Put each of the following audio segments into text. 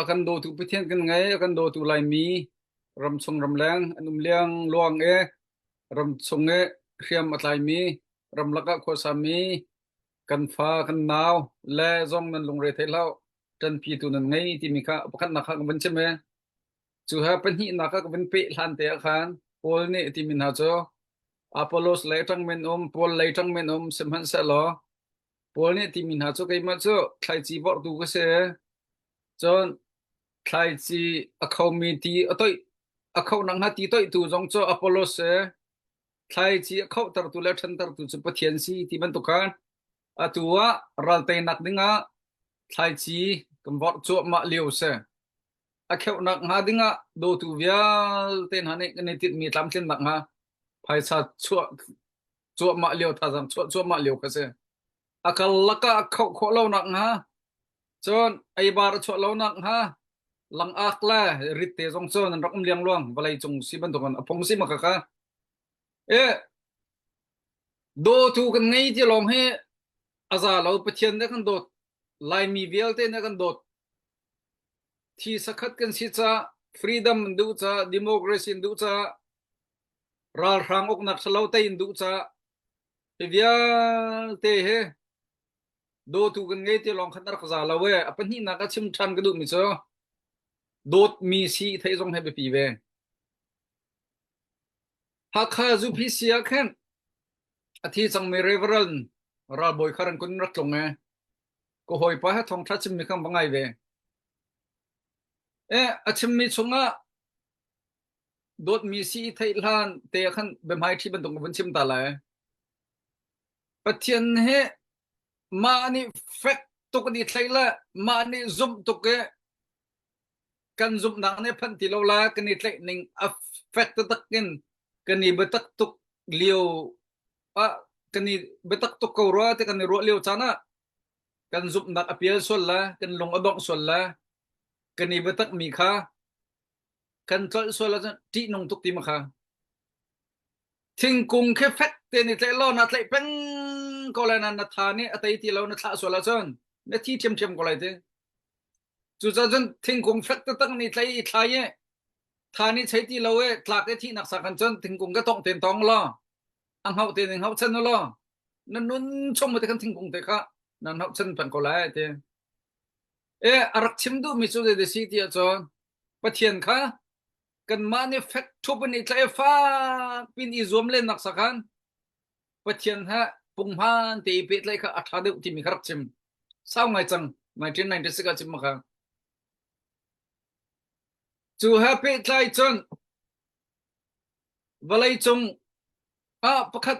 A kan dawtu Pathian kan ngei, a kan dawtu Laimi ramchung ramleng an um liang luang i ramchung i hriam a tlaimi, ramlak ah khuasami kan fa kan nau le zong nan lungre thei hlah ṭanpitu nan ngei timi kha pakhatnak kha ka vun chim i cu he pahnihnak ah ka vun peh hlan te ah khan Paul nih a timi hna cu Apollos lei ṭang men um, Paul lei ṭang men um sihmanhsehlaw Paul nih a timi hna cu keimah cu thlaici vorhtu ka si. Cun thlaici a khomi ti a toih a khonak hnga ti toihtu zong cu Apollos si. Thlaici a khohtertu le a ṭhantertu cu Pathian si ti bantuk khan atu ah ral teinak dingah thlaici kan vorh cuahmah lio si. A kheuhnak hnga dingah dawtu vialte hna nih kan i tinhmi tlamtlinnak hnga phaisa chuah cuahmah lio thazaang chuah cuahmah lio kha si. A kal lakah a khoh khawh lo nak hnga cun eibar a chuah lo nak hnga langak le rit te zong cu nan rak um liangluang vawlei cung si bantukin a phung si ma kha e dawtu kan ngei ti lawng hi a za lo Pathian nih kan dawt Laimi vialte nih kan dawt thi sakhat kan si ca freedom an duh ca democracy an duh ca ralhrang uknak ṭhalo tei in duh ca hi vialte hi dawtu kan ngei ti lawng khan a rak za lo e a pahnihnak a chim ṭhan ka duhmi cu dawtmi si theih zong hi biapi ve Hakha UPC ah khan a thi cangmi Reverend ralbawi kha ran kun rak tlung e ka hawipa he thawngṭha chimmi kha va ngai ve e a chimmi chungah Dawtmi si i theih hlan te ah khan biahmaiṭhi bantuk ka vun chim ta lai. Pathian hi mah nih fek tuk in i thlaih le mah nih zumh tuk i kan zumhnak nih phanh ti lo la kan i tlaih ning a fek taktak in kan i biatak tuk lio ah kan i biatak tuk ko rua ti kan i ruah lio caan ah kan zumhnak a pial sual la kan lung a dongh sual la kan i biatak mi kha kan tlolh sual ahcun ṭihnung tuk ti ma kha thingkung khi fek te ni tlaih law na tlaih peng ko lai na na tha nih a tei ti lo na thlah sual ahcun na thi ṭhiamṭhiam ko lai ti cucaah cun thingkung fek taktak ni tlai i thlai i tha nih chei ti lo i tlak i thihnak sa khan cun thingkung ka tongh ten tong law a hngauh te ning hngauh chan law na nun chung te khan thingkung te kha na hngauh chan peng ko lai ti e a rak chim duhmi cu zei si ti ahcun Pathian kha kanmah nih fek ṭhup in i tlaih i fak pin i zuam lennak sakhan Pathian he punghman te i pehtlaih kha a ṭha deuh timi kha rak chim. Sau ngai cang 1996 ah chim kha. Cu he pehtlai cun vawlei cung ah pakhat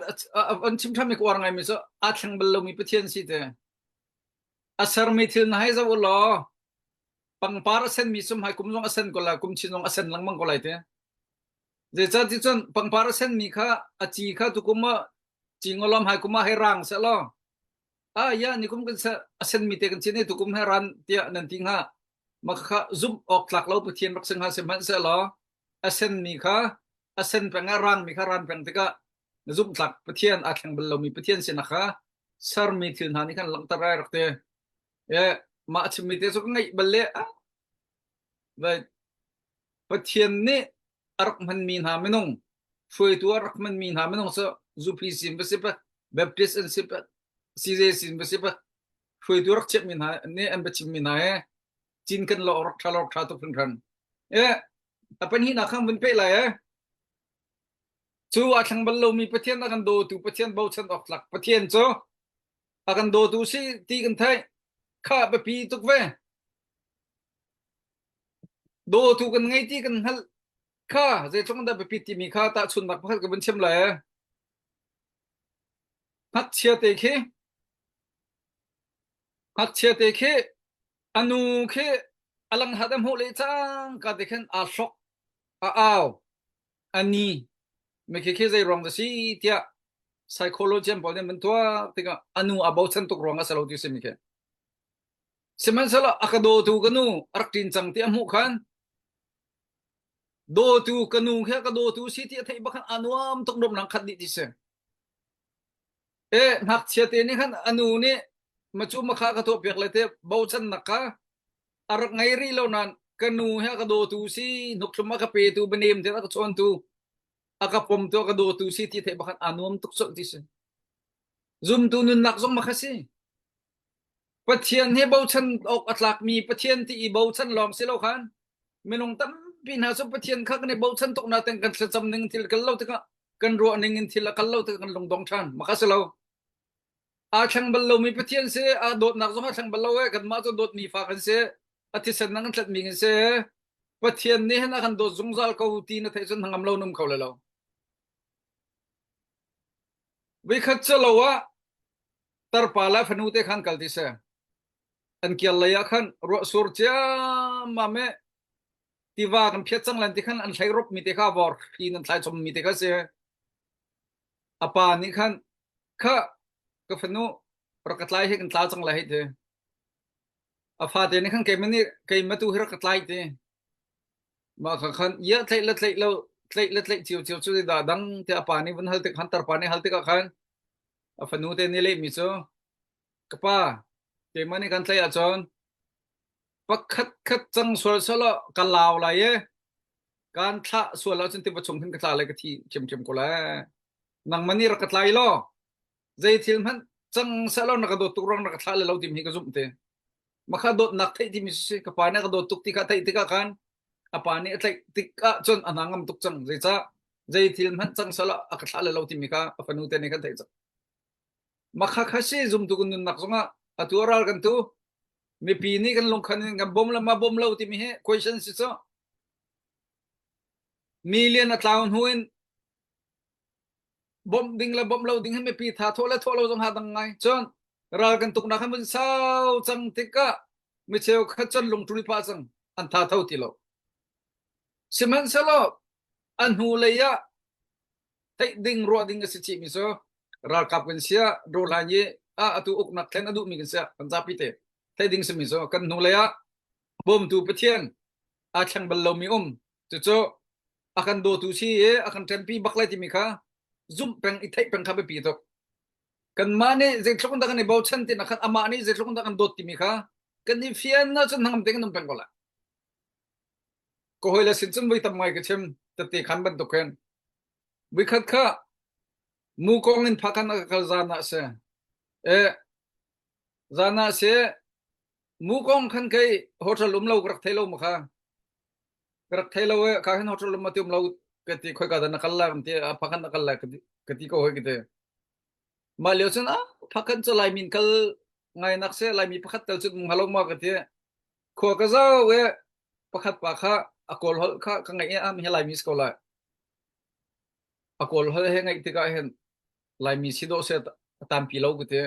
an chim ṭhanmi ka uar ngaimi cu aa thleng bal lomi Pathian si te. A sermi thil na hei zoh u law pangpar a senmi cu hmai kum zong a sen ko lai kum chin zong a sen lengmang ko lai te zeicah ti cun pangpar a senmi kha a ci kha tukum ah cingolom hai kum ah hei rang seh law ah ya nikum kan se a senmi te kan cin i tukum he ran tiah nan ti hnga ma kha zumh awk tlak lo pathian rak sing ha sihmanhsehlaw law a senmi kha a sen peng a rangmi kha ran peng tikah zumh tlak pathian aa thleng bal lomi pathian sinak kha sermi thil hna nih khan langhter ai rak ti E, mah a chimmi te cu ka ngaih bal le ah Pathian nih a rak hmanmi hna minung hruaitu a rak hmanmi hna minung cu UPC in va si pa Baptist an si pa CJC in va si pa hruaitu rak chiahmi hna nih an va chimmi hna he cin kan lo rak ṭha lo rak ṭha tuk hringhran. E, a pahnihnak khan vun peh lai e. Cu a thleng bal lomi Pathian a kan dawtu Pathian bochan awk tlak Pathian cu a kan dawtu si ti kan theih kha biapi tuk ve dawtu kan ngei ti kan hngalh kha zeitluk dah biapi timi kha tahchunnak pakhat ka vun chim lai ngakchia te khi ngakchia te khi a nu khi a langhat a hmuh le cang ka te khin aa hlok a au a ni mi khi khi zei ruang dah si tiah psychologian pawl nih an tuak tikah a nu a bochan tuk ruang a si lo ti si mi khi sihmanhsehlaw a ka dawtu ka nu a rak ṭin cang ti a hmuh khan dawtu ka nu khi a ka dawtu si ti a theih bak khan a nuam tuk nuamnak khat dih ti si e ngakchia te nih khan a nu nih macu makha ka tuah piak le te bochannak kha. A rak ngei rih lo nain ka nu he a ka dawtu si, hnukhlum a ka petu, bianem tein a ka chawntu, a ka pomtu, a ka dawtu si ti theih bakhan aa nuam tuk colh ti si. Zumtu nunnak zong makha si. Pathian he bochan awk a tlakmi Pathian ti i bochan lawng si lo khan minung tampi hna cu Pathian kha kan i bochan tuk nain kan thlacam ning thil kal lo tikah kan ruah ning in thil a kal lo tikah kan lungdong ṭhan. Maka si lo. Aa thleng bal lomi Pathian si, aa dawtnak zong a thleng bal lo e. Kanmah cu dawtmi fa kan si. A thisen na kan tlatmi kan si. Pathian nih hin a kan dawt zungzal ko ti na theih cun hnangam lo na um kho lai lo. Voikhat cu lo ah tarpa le fanu te khan kal ti seh. An kial lei ah khan ruah sur ciammam i tiva kan phiat cang lan ti khan an thlei rop mi te kha vor hri nan thlai chom mi te kha si. A pa nih khan kha ka fanu rak ka tlai hi kan tla cang lai hei ti. A fate nih khan keimah nih keimah tu hi rak ka tlai ti. Mah kha khan ia tlaih le tlaih lo tlaih le tlaih cio cio cu dah dang tiah a pa nih vun hal tik khan tarpa nih hal tikah khan a fanu te nih lehmi cu ka pa keimah nih kan tlaih ahcun pakhat khat cang sual selaw ka lau lai i kan thlah sual ahcun tiva chung hin ka tla lai ka thi ṭhiamṭhiam ko lai nangmah nih rak ka tlai law zei thil hmanh cang sehlaw na ka dawt tuk ruang na ka thlah le lo timi hi ka zumh te makha dawtnak theih timi si ka pa nih a ka dawt tuk ti kha theih tikah khan a pa nih a tlaih tikah cun a hna ngam tuk cang zeicah zei thil hmanh cang selaw a ka thlah le lo timi kha a fanu te nih khan theih cang makha kha si zumtu kan nunnak zongah atu a ral kan tu mipi nih kan lungkhan in kan bawm le ma bawm lo timi hi question si cu million a tlau hnu in bawmh ding le bawmh lo ding hi mipi tha thawh le thawh lo zong ha dang ngai cun ral kan tuknak han vun sau cang tikah micheu khat cun lungṭul pah cang an tha tho ti lo sihmanhsehlaw a hnu lei ah theih ding ruah ding a si chih mi cu ralkap kan sia rawlhlan i a atu uknak thlen a duh mi kan sia kan zapi te theih ding simi cu kan hnu lei ah bawmtu Pathian aa thleng bal lomi um cucu a kan dawtu si i a kan ṭempi bak lai timi kha zumh peng i theih peng kha biapi tuk kanmah nih zeitluk in dah kan i bochan ti nak khan amah nih zeitluk in dah kan dawt timi kha kan i fian ahcun hnangam tein kan um peng ko lai ka hawile sin cun voi tam ngai ka chim tete khan bantuk hin voikhat kha mukong in phakhan a ka kal zan ah si e zan ah si mukong khan kei hotel um lo ka rak thei lo ma kha ka rak thei lo e ka hin hotel um ma ti um lo ka ti khoi ka da na kal la kan ti a phakhan na kal la ka ti ka ti ko hoi ka ti mah lio cun ah phakhan cu Laimi in kal ngai nak se Laimi pakhat tel cun um halo ma ka ti khua ka zau e pakhat pa kha a kawl holh kha ka ngaih i am hi Laimi si ko lai a kawl holh he ngaih tikah hin Laimi si dawh se a tampi lo ka ti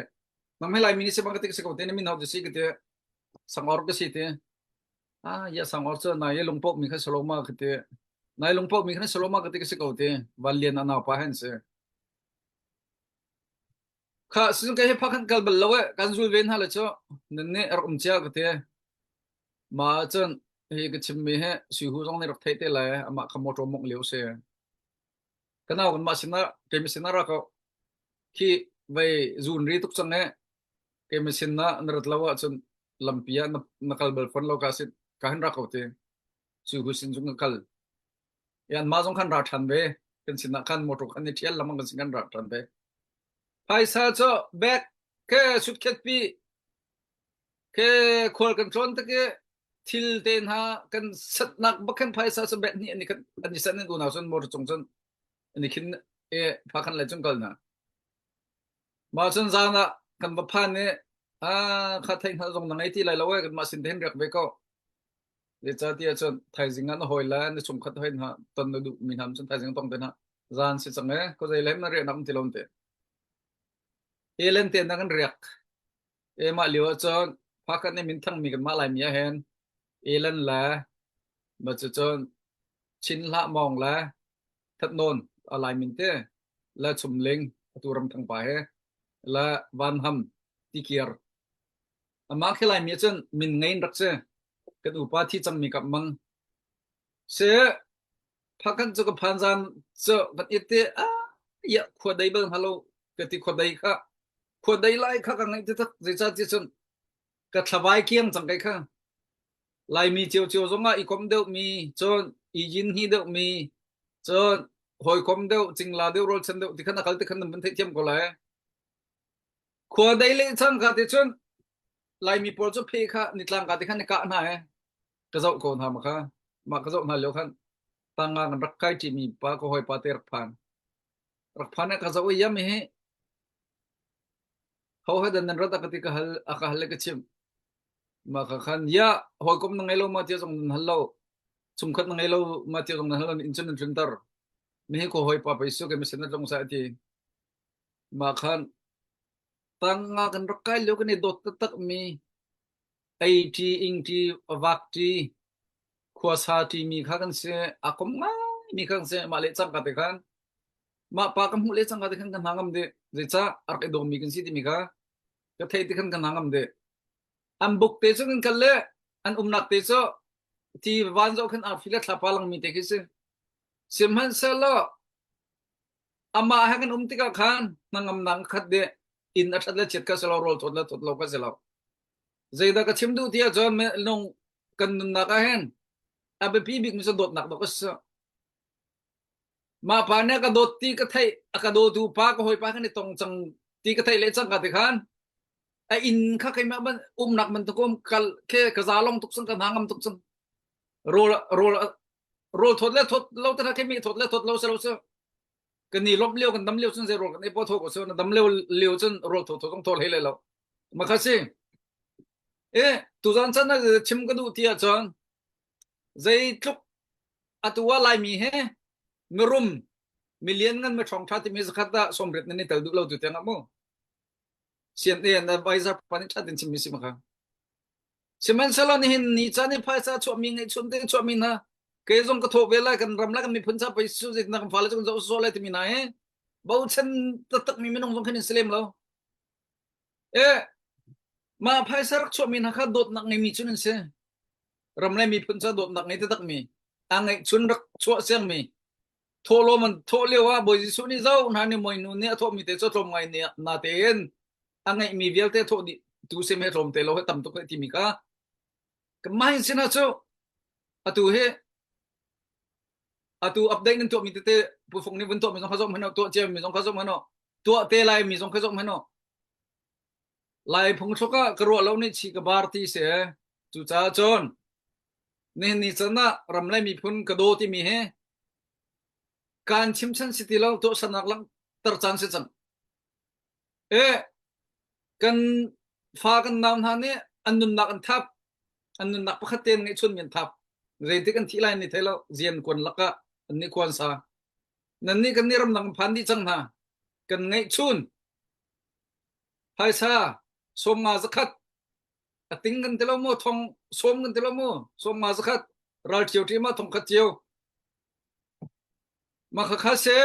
nang hi Laimi ni si bang ka ti si ko te na min hau si ka ti sangor ka si ti ah ya sangor cu nai lungpok mi kha saloma ka ti nai lungpok mi kha saloma ka ti ka si ko ti van lian a nau pa hen si kha sizung kai he phakhan kal bal lo e kan zul ve hna le chu nan nih rak um cia ka ti ma cun hi ka chim mi he sui hu zong nih rak theih te lai amah kha motor mong lio si ka nau kan mah sinah keimi sinah ra ko khi vei zun ri tuk cang e keimi sinah na rat lo ahcun lampi ah na, na kal bal fawn lo ka sin ka hin ra ko ti sui hu sin zung ka kal yan ma zong khan ra ṭhan ve kan sinah khan motor kan i ṭhial lamang kan sin kan ra ṭhan ve phaisa cu bag ke sutkhet pi ke khual kan tlawn tak i thil te hna kan satnak bak khan phaisa cu bag nih an i an i sat nan unau cun motor cung cun an i khin e pha khan lai cung kal na ma cun zan ah kan va phan i a kha theih hngal zong na ngei ti lai lo e kan mah sin te hin riak ve ko Zeicahtiah cun thaizing ah na hawi le na chungkhat hoi hna ton na duh mi hna cun thaizing tong te hna zan si cang e khuazei le na riahnak um ti lo te. Elen te na kan riak. E mah lio ah cun phakhat nih min thang mi kan mah Laimi ah hin Elen le ma cu cun Chin Hlah Mawng le That Nawn a Lai min te le Chumling atu ram thang pa he le Van Ham Tikir Amah khi Laimi cun min ngei in rak si. Kan upa thi cangmi kap mang. Si phakhan cu ka phan zan cu kan it te ah ya khua dei bal hnga lo ka ti khua dei kha khua dei lai kha ka ngaih ti tak zeicah ti cun ka thlavai kiang cang kai kha. Laimi ciocio zongah i kom deuhmi, cun i yin hi deuhmi, cun hawikom deuh, cingla deuh, rawlchan deuh ti khan a kal ti khan nan van theihthiam ko lai. Khua dei le cangka te cun Laimi pawl cu phe kha nitlang ka te khan i kah hna he ka zoh ko hna ma kha mah ka zoh hna lio khan tanga kan rak kai ṭimi pa ka hawipa te rak phan rak phan ka zoh i yam hi ho he dan nan rat a ka ti ka hal a ka hal le ka chim ma kha khan ya hawikom na ngei lo ma tia zong nan hal lo chungkhat na ngei lo ma tia zong nan hal lo in cun nan tlunter mi hi ko hawipa pei su ke mi sin na tlung sa ti ma khan tanga kan rak kai lio kan i dawt taktak mi ei ṭi ing ṭi vak ṭi khuasa ṭi mi kha kan si a kom ngai mi kha kan si mah le cangka te khan mah pa ka hmuh le cangka te khan ka hna ngam dih zeicah a rak i dawm mi kan si timi kha ka theih ti khan ka hna ngam dih an buk te cu kan kal le an umnak te cu ti van zoh khan arfi le thlapa langmi te khi si sihmanhsehlaw amah he kan um tikah khan hnangamnak khat dih inn a ṭhat le chiat kha si lo rawl thawt le thawt lo kha si lo Zeidah ka chim duh ti ahcun minung kan nunnak ah hin a biapi bikmi cu dawtnak dawk a si. Mah pa nih a ka dawt ti ka theih, a ka dawtu pa ka hawipa kan i tong cang ti ka theih le cang ka ti khan a inn kha keimah ban umnak bantuk um kal ke ka za long tuk cang ka hna ngam tuk cang. Rawl rawl rawl thawt le thawt lo te kha mi thawt le thawt lo se lo se kan i lawmh lio kan dam lio cun zei rawl kan ei po thaw ko se na dam lio lio cun rawl thaw thaw zong thaw hlei lai lo ma kha si e tuzan chan na chim ka duh ti ahcun zeitluk atu ah laimi he mirum milian ngan mi ṭhawng ṭha timi zakhat ah sawmriat nan i tel duh lo tu tiang ah mu CNA an advisor pa nih ṭha tin chimmi si ma kha Sihmanhsehlaw nihin ni caan i phaisa chuahmi ngeihchun te chuahmi hna kei zong ka thawh ve lai kan ram le kan miphun ca pei su zeitindah kan fale cu kan zoh sawh lai timi hna hi bochan taktakmi minung zong khan in si lem lo. E mah phaisa rak chuahmi hna kha dawtnak ngeimi cun an si. Ram le miphun ca dawtnak ngei taktakmi a ngeihchun rak chuah siangmi thawhlawm an thawh lio ah Bawi Jesuh nih zoh hna ni mui nu nih a thawhmi te cu tlawm ngai na tein a ngeihmi vialte thawh dih tu sim he tlawm te lo he tam tuk he timi kha mah hin sinah cu atu hi atu update nan tuahmi tete pufung nih vun tuahmi zong kha zong hmanh tuah cia mi zong kha zong hmanh tuah te lai mi zong kha zong hmanh lai phung thluk ah ka ruah lo nih chi ka bar ti si cucaah cun nihin ni can ah ram le miphun ka daw timi hi kaan chimchan si ti lo tuahsernak langhter caan si cang E kan fa kan nau hna nih an nunnak an thap an nunnak pakhat tein ngeihchun mi an thap zeitik an thih lai ni thei lo zian kuan lakah an nih kuan sa nan nih kan nih ramdang phan dih cang hna kan ngeihchun phaisa 50 zakhat a ting kan ti lo mu thong sawm kan ti lo mu 50 zakhat ral ṭhio ṭi ma thong khat cio ma kha kha se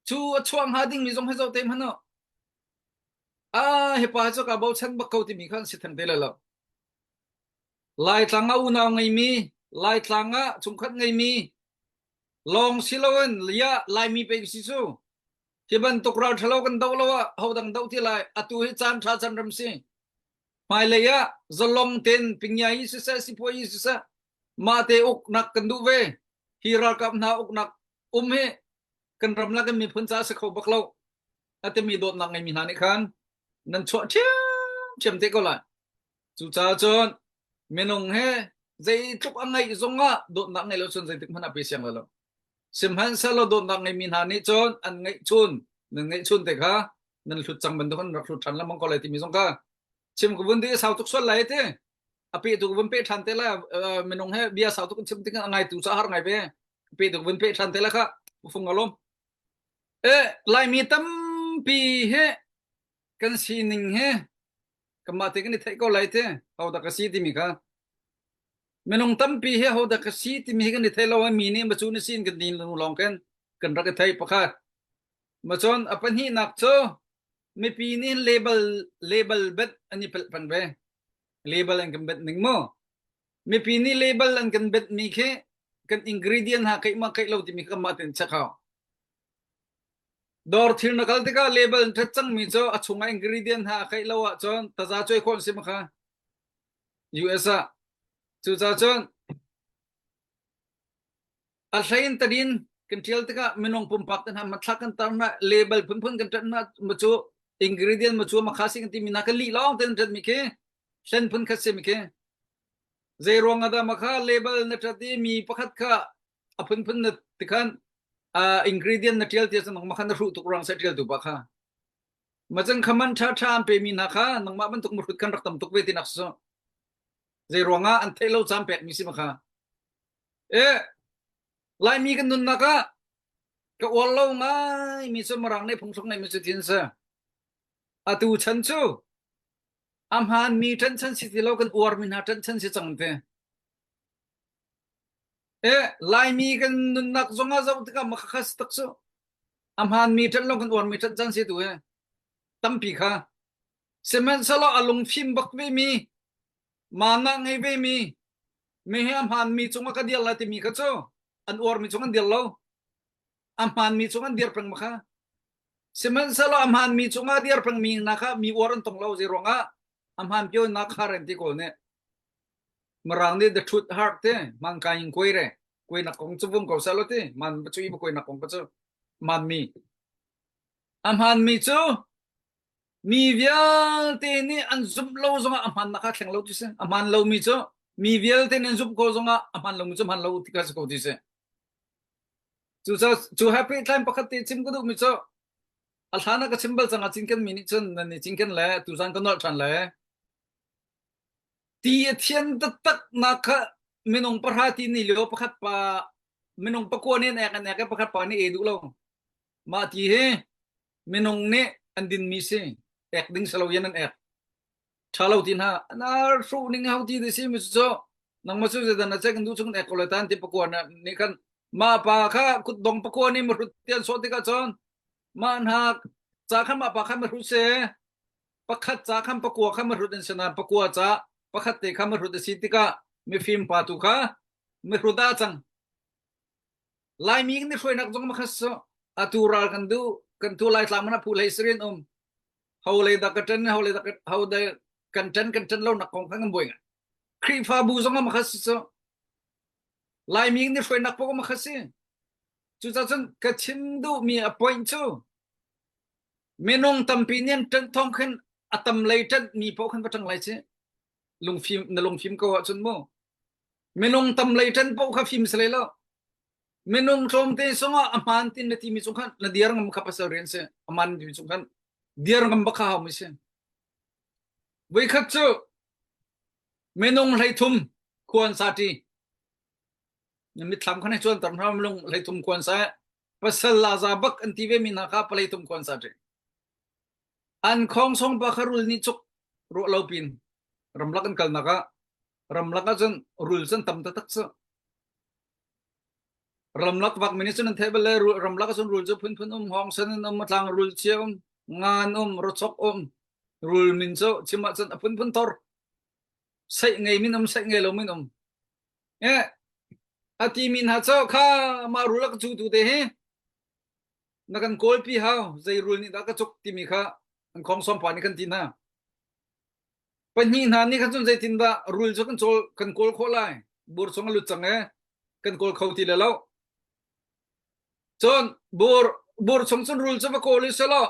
cu a chuah hnga dingmi zong hi zoh te hmanh u ah hi pa cu ka bochan bak ko timi kha an si theng te lai lo Laitlang ah unau ngeimi Laitlang ah chungkhat ngeimi lawng si loin ya Laimi pe si cu hi bantuk ral ṭhalo kan doh lo ah hodang doh ti lai atu hi caan ṭha caan ram si hmailei ah zalong ten pingya yi siseh sipua yi siseh mah te uknak kan duh ve hi ralkap hna uknak um hi kan ram le kan miphun caah si kho bak lo a timi dawtnak ngeimi hna nih khan nan chuah ṭhiamṭhiam te ko lai cucaah cun minung he zeitluk a ngeih zongah dawtnak ngei lo cun zeitik hmanh ah pe siang lai lo sihmanhsehlaw dawtnak ngeimi hna nih cun an ngeihchun nan ngeihchun te kha nan hlut cang bantuk an rak hlut ṭhan lengmang ko lai timi zong kha chim ka vun di sau tuk sual lai ti a pe tu ka vun pe ṭhan te lai minung he bia sau tuk in chim tik a ngaitu ca har ngai ve pe tuk vun pe ṭhan te la kha fung alom e laimi tampi he kan sining he kanmah te kan i theih ko lai te ho dah ka si timi kha minung tampi he ho dah ka si timi hi kan i thei lo mi nih ma cu na sin kan din lawng kan kan rak i thei pakhat ma cun a pahnihnak cu mipi nih label label bet an i pelh peng ve label an kan bet ning mu Mipi nih label an kan betmi khi kan ingredient ha keih ma keih lo timi kha kanmah tein check hau. Dawr thil na kal tikah label an ṭhat cangmi cu a chungah ingredient ha a keih lo ahcun taza cuai khawh an si ma kha US ah. Cucaah cun a hlein tadin kan ṭial tikah minung pumpak te hna hmanthlak kan tar hna, label phunphun kan ṭanh hna, ma cu ingredient ma cu ma kha si kan timi hna kan lih lawng te kan ṭanhmi khi hlen phun khat si mi khi. Zei ruang ah dah ma kha label na ṭat i mi pakhat kha a phunphun na tikhan uh, ingredient na ṭial ti cun ma kha na hruh tuk ruang sai ṭial tu pa kha. Ma cun khaman ṭha ṭha an pemi hna kha nangmah bantuk mahrut khan rak tam tuk ve tinak si. Zei ruangah an theih lo caan pekmi si ma kha. E Laimi kan nunnak ah ka uar lo ngai mi cu Mirang nih phungthluk ngeih mi cu tin si. Atu chan cu a hmaan mi ṭanhchan si ti lo kan uar mi hna ṭanhchan si cang te. E Laimi kan nunnak zong ah zoh tikah makhas tak cu a hmaan mi ṭanh lo kan uar mi ṭanhchan si tu he tampi kha. Sihmanhsehlaw a lungfim bak ve mi mana ngei ve mi mi hi a hmaanmi cungah ka dir lai timi kha cu an uarmi cung an dir lo. A hmaanmi cung an dir peng ma kha. Sihmanhsehlaw a hmaanmi cungah dir pengmi hna kha mi uar an tong lo zei ruangah a hmaan pio na kha ren ti kawl nih Mirang nih the truth hurt te man ka in kuai re kuai nak kong cu vung ko seh lo ti man ba cu i ba kuai nak kong ka cu hmaanmi a hmaanmi cu Mi vialte nih an zumh lo zongah a hmaan nak kha thleng lo ti si. A hmaan lomi cu mi vialte nih an zumh ko zongah a hmaan lomi cu hmaan lo ti kha si ko ti si. Cucaah cu he pehtlai pakhat te chim ka duhmi cu a hlan ah ka chim bal cang ah cinken mi nih cun nan i cinken le tuzan ka nolh ṭhan le ti a thian taktak nak kha minung pahra ti ni lio pakhat pa minung pakua nih an ek an ek i pakhat pa nih e duh lo. Mah ti hi minung nih an dinmi si ek ding si lo in an ek ṭha lo ti hna na hruh ning hau ti ti si mi cu nangmah cu zeidan na cek duh chung ek ko le tan ti pakua na nih khan mah pa kha kutdong pakua nih mahrut ti an sawh tikah cun mah hna ca khan mah pa khan mahrut se pakhat ca khan pakua khan mahrut an si nain pakua ca pakhat te kha mahrut a si tikah mifim pa tu kha mihrut ah cang Laimi kan i hruainak zong makhat cu atu ral kan duh kan tu Laitlang man ah phu hlei sirin um ho lei dah ka ṭan ho lei dah ho da kan ṭan kan ṭan lo nak kong kha kan buai ngai Khrihfabu zong ah makhat si cu Laimi kan i hruainak paoh makhat si cucaah cun ka chim duhmi a point cu minung tampi nih an ṭanh thawng khin a tam lei ṭanh mi paoh khan va ṭang lai ci lungfim na lungfim ko ahcun mu Minung tam lei ṭan paoh kha fim si lei lo. Minung tlawmte zongah a hmaan tin na timi cung khan na dir ngam kha pasal rian si. A hmaan timi cung khan dir ngam bak kha haumi si. Voikhat cu minung 30 khua an sa ṭi. Na mitthlam khan hei cuanter hna minung 30 khua an sa. Pasal laza bak an ti ve mi hna kha palei thum khua an sa ṭi. An khawng song pa kha rul nih cuk ruah lo pin ramlak an kalnak ah Ramlak ahcun rul cu an tam taktak cu. Ramlak vak mi nih cun an theih bal le ramlak ahcun rul cu phunphun um, hawngsen an um, a tlang rul chia um, ngan um, rawchok um. Rul min cu chim ahcun a phunphun thor. Seih ngei min um, seih ngei lo min um. Eh, a ti mi hna cu kha mah rul a ka cu tu te hi na kan kawlpi hau zei rul nih dah ka cuk timi kha an khong som pa nih kan ti hna. Pahnih hna nih khan cun zeitindah rul cu kan cawl kan kawl khawh lai? Bur chung a lut cang e, kan kawl kho ti le lo. Cun bur bur chung cun rul cu va kawl i selaw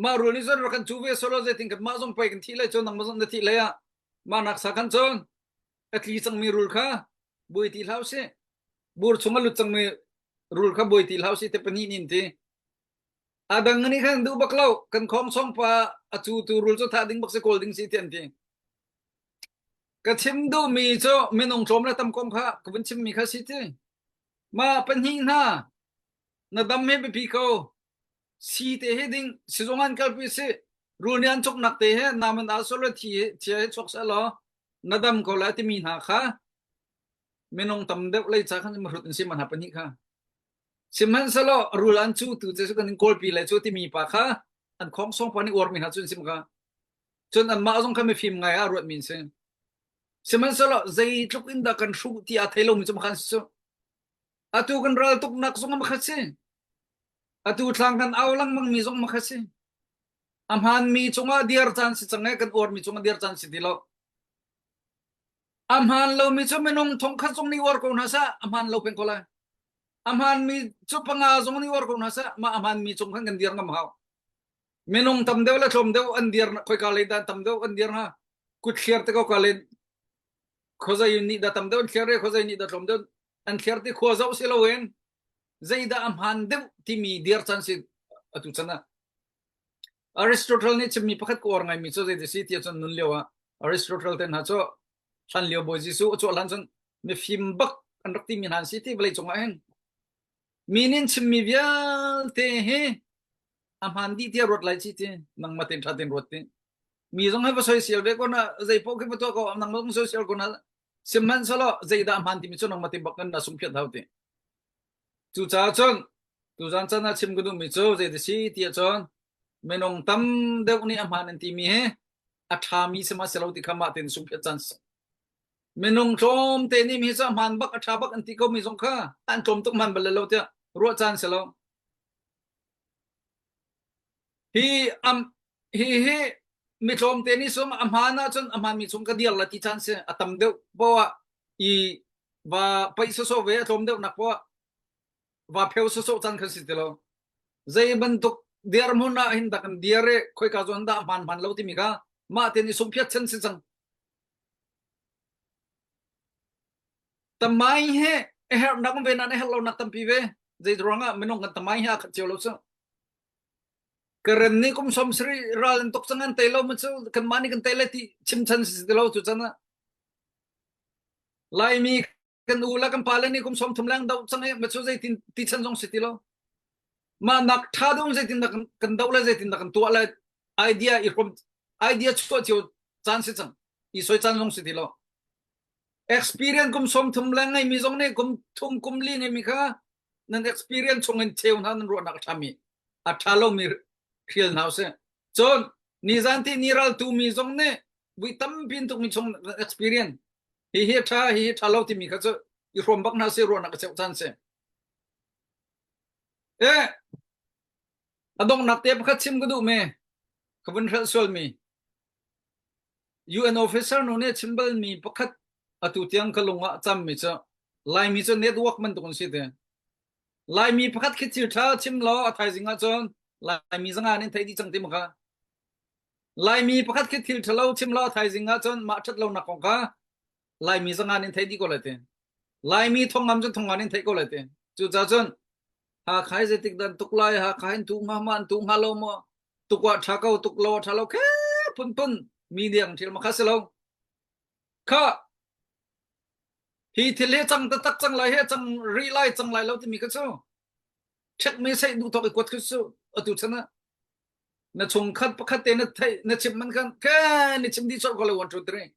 mah rul nih cun rak kan cu ve selaw zeitin kan mah zong pei kan thih lai cun nangmah zong na thih lai ah mah nak sa khan cun a tli cangmi rul kha buai ti hlah usih. Bur chung a lut cangmi rul kha buai ti hlah usih te pahnih nih an ti. A dang nih khan duh bak lo kan khong song pa a cu tu rul cu thah ding bak si kawl ding si ti an ti. Ka chim duhmi cu minung tlawm le tam kong kha ka vun chimmi kha si ti. Ma pahnih hna na dam he biapi ko. Si te he ding sizung an kalpi si rul nih an cuknak te he naman al solo thi thi he chuak seh law na dam ko lai timi hna kha minung tam deuh lei ca khan mahrut in si man ha pahnih kha. Sihmanhsehlaw rul an cu tu cu kan in kawlpi le cu timi pa kha an khong song pa nih uarmi hna cu an sim kha. Cun anmah zong kha mifim ngai ah ruatmi an si. Sihmanhsehlaw zeitluk in dah kan hruh ti aa thei lomi cu makhan si cu. Atu kan ral tuknak zong makhat si. Atu thlang kan au lengmang mi zong makhat si. A hmaanmi cungah dir caan si cang e kan uarmi cungah dir caan si ti lo. A hmaan lomi cu minung thongkhat zong nih uar ko hna seh, a hmaan lo peng ko lai. A hmaanmi cu panga zong nih uar ko hna seh, mah a hmaanmi cung khan kan dir ngam hau. Minung tam deuh le tlawm deuh an dir khoika lei dah tam deuh an dir hnga? Kut thliar te ko ka len khuazei nih dah tam deuh an thliar i khuazei nih dah tlawm deuh an thliar ti khua zoh si loin zeidah a hmaan deuh timi dir caan si atu chan ah. Aristotle nih chimmi pakhat ka uar ngaimi cu zei si tiah cun nun lio ah Aristotle te hna cu hlan lio Bawi Jesuh a chuah hlan cun mifim bak an rak timi hna an si ti vawlei cungah hin mi nih chimmi vialte hi a hmaan dih tiah ruat lai ci ti nangmah tein ṭha tein ruat ti mi zong hi va soisel ve ko na zei paoh khi va tuah ko nangmah zong soisel ko na sihmanhsehlaw zeidah a hmaan timi cu nangmah te bak in na sungphiat hau ti cucaah cun tuzan chan ah chim ka duhmi cu zei si tiah cun minung tam deuh nih a hmaan an timi hi a ṭhami si ma si lo ti kha mah tein sungphiat caan si minung tlawm te nih mi cu a hmaan bak a ṭha bak an ti ko mi zong kha an tlawm tuk hmaan bal lo tiah ruah caan si lo Hi am hi hi mi tlawmte nih sum a hmaan ahcun a hmaanmi chung ka dir la ti caan si a tam deuh poah i va paih sawsawh ve a tlawm deuhnak poah va pheu sawsawh caan kha si ti lo. Zei bantuk dirhmun ah hin dah kan dir i khoika zawn dah a hmaan hmaan lo timi kha mah tein i sungphiat chan si cang. Tamai he a herhnak um ve nain a herh lonak tampi ve. Zei ruangah minung kan tamai he aa khat cio lo cu. Karen nih kum 70 ral an tuk cang an tei lo ma cu kanmah nih kan tei lai ti chim chan si ti lo cu chan ah. Laimi kan u le kan pa le nih kum 30 leng do cang i ma cu zeitin ti chan zong si ti lo. Mah nak tha dong zeitin dah kan do lai zeitin dah kan tuah lai idea i hrom idea chuah cio caan si cang. I soi caan zong si ti lo. Experience kum 30 leng ngeimi zong nih kum thum kum li ngeimi kha nan experience chung in cheu hna nan ruahnak a ṭhami a ṭha lomi hrial hna usih. Cun nizan ti ni ral tu mi zong nih vui tampi in tukmi chung experience hi hi ṭha hi hi ṭha lo timi kha cu i hrawm bak hna sih ruahnak a cheuh caan si. Eh a donghnak te pakhat chim ka duh mi ka vun hrelh sual mi UN officer nu nih a chim balmi pakhat atu tiang ka lung ah a cammi cu Laimi cu network bantuk an si te. Laimi pakhat khi thil ṭha chim law a thaizing ahcun Laimi zanga nih theih dih cang ti ma kha. Laimi pakhat khi thil ṭhalo chim law a thaizing ahcun mah ṭhat lonak kong kha Laimi zanga nih theih dih ko lai ti. Laimi thongam cu thonga nih theih ko lai ti. Cucaah cun Hakha hi zeitik dan tuk lai Hakha in tu hnga ma an tu hnga lo maw tuk ah ṭha ko tuk lo ah ṭha lo khe phunphun mi nih thil ma kha si lo kha hi thil hi cang taktak cang lai hi cang rih lai cang lai lo timi kha cu check mi sei duh thok i kuat khi cu atu chan ah na chungkhat pakhat te na theih na chim man khan ke ni chim dih chawt ko le 1 2 3